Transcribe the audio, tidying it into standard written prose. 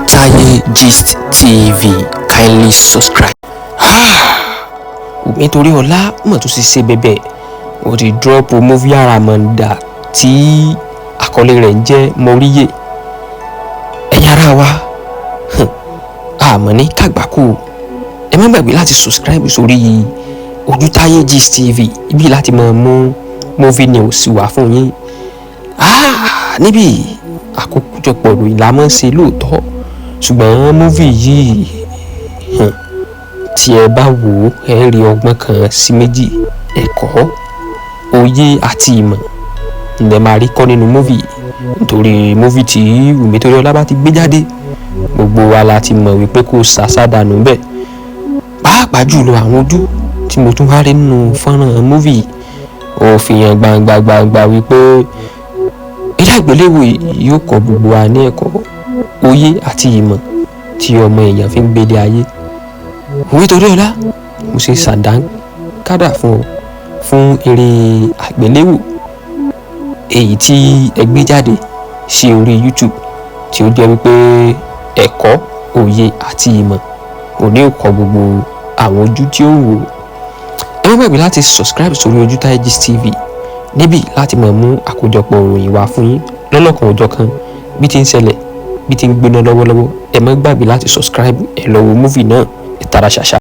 Ojútáyé Gist TV, kindly subscribe. Wùmí Toríọlá mọ̀ tó sì ṣe bẹ̀bẹ̀, ó ti drop movie àràmàǹdà tí àkọlé rẹ̀ ń jẹ́ Moríyè. Ẹ̀yin ará wa, àmọ́ ní kàgbákò, ẹ má gbàgbé láti subscribe sórí Ojútáyé Gist TV, ibi láti máa mú movie news wá fún yín. Níbi àkójọpọ̀ ìròyìn la máa ń ṣe lóòótọ́, ṣùgbọ́n movie yìí, tí ẹ bá wò ó, ẹ rí ọgbọ́n kan sí méjì, ẹ̀kọ́, òye àti ìmọ̀ ǹdẹ̀ máa rí kọ́ nínú movie, nítorí movie tí Wùmí Toríọlá bá ti gbé jáde, gbogbo wa la ti mọ̀ wípé kò sàsádànù bẹ́ẹ̀. Pàápàá jùlọ, àwọn ojú tí mo tún wá rí nínú fọ́nrán movie, ó fi hàn gbangba gbangba wípé eré àgbéléwò yóò kọ́ gbogbo wa ní ẹ̀kọ́, òye àti ìmọ̀ tí ọmọ èèyàn fi ń gbélé ayé. Wùmí Toríọlá, mo ṣe sàdánkádà fún ọ fún eré àgbéléwò èyí tí ẹ gbé jáde sí orí YouTube, tí ó jẹ́ wípé ẹ̀kọ́, òye àti ìmọ̀ òní ò kọ́ gbogbo àwọn ojú tí ó wò. Ẹ má gbàgbé láti subscribe sórí Ojútáyé Gist TV, níbí láti máa mú àkójọpọ̀ ìròyìn wá fún yín lọ́lọ́kan òjọ̀kan, bí ti ń ṣẹlẹ̀, bí ti ń gbóná lọ́wọ́lọ́wọ́. Ẹ má gbàgbé láti subscribe. Ẹ lọ wo movie náà, ẹ tara ṣàṣà.